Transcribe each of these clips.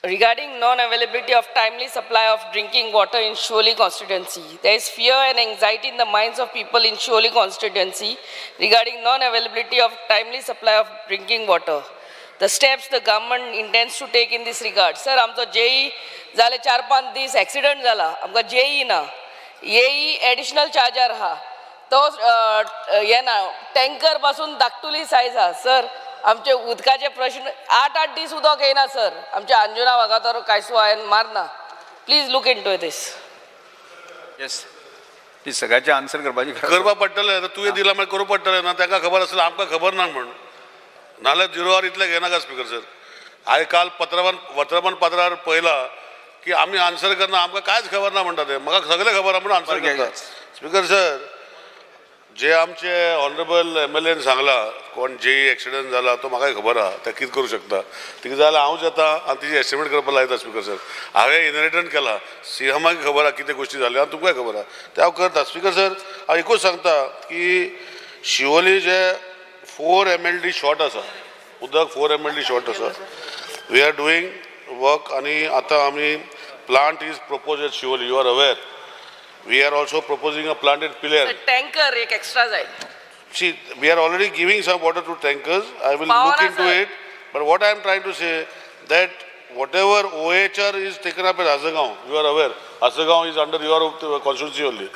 Regarding non-availability of timely supply of drinking water in Siolim constituency, there is fear and anxiety in the minds of people in Siolim constituency regarding non-availability of timely supply of drinking water. The steps the government intends to take in this regard. Sir, आमचो JEE जाले 4-5 दीस accident जाला, आमकां JEE ना, एई additional charger आहा, तो हे ना, टँकर पासून धाकटुली सायज आहा सर. आमचे उदकाचे प्रश्न, 8-8 दीस उदक येयना सर. आमच्या अंजुना, वागातोर, कायसो हांवें मारना. Please look into this. Yes, ती सगळ्याचे आन्सर करपाची गरज. करपा पडटलें. आतां तुवें दिलां मागीर करूं पडटलें ना. ताका खबर आसलें, आमकां खबर ना म्हण. नाल्यार झिरो our इतलें घेयनाका स्पीकर सर. हांवें काल पत्रवान वर्तमानपत्रार पळयलां की आमी आन्सर करना, आमकां कांयच खबर ना म्हणटा ते. म्हाका सगळें खबर आहा म्हणून आन्सर करता. स्पीकर सर, जे आमचे ऑनरेबल एमएलएन सांगला, कोण जे एक्सिडंट जाला तो म्हाकाय खबर आहा. ते कितें करूं शकता तिका जाल्यार हांवच येता आनी तिजी एस्टिमेट करपाक लायता. स्पीकर सर, हांवें इनहेरिटन केला, सीएमाक खबर आहा कितें गोश्टी जाल्यो आनी तुमकांय खबर आहा, ते हांव करता. स्पीकर सर, हांव एकूच सांगता की शिवोली जे 4 एमएलडी शॉर्ट आसा उदक, 4 एमएलडी शॉर्ट आसा. We are doing work आनी आतां आमी plant is propose at Siolim, you are aware. We are also proposing a plant at Pilerne. Tanker एक एक्स्ट्रा जाय. See, we are already giving some water to tankers. I will Pavana, look into sir. It. But what I am trying to say, that whatever OHR is taken up at Asagaon, you are aware. Asagaon is under your constituency only.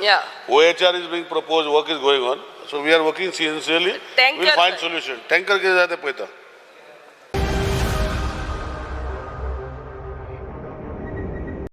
OHR is being proposed, work is going on. So we are working sincerely. Tanker, We'll find sir. Solution. Tanker कितें जाय तें पळयता.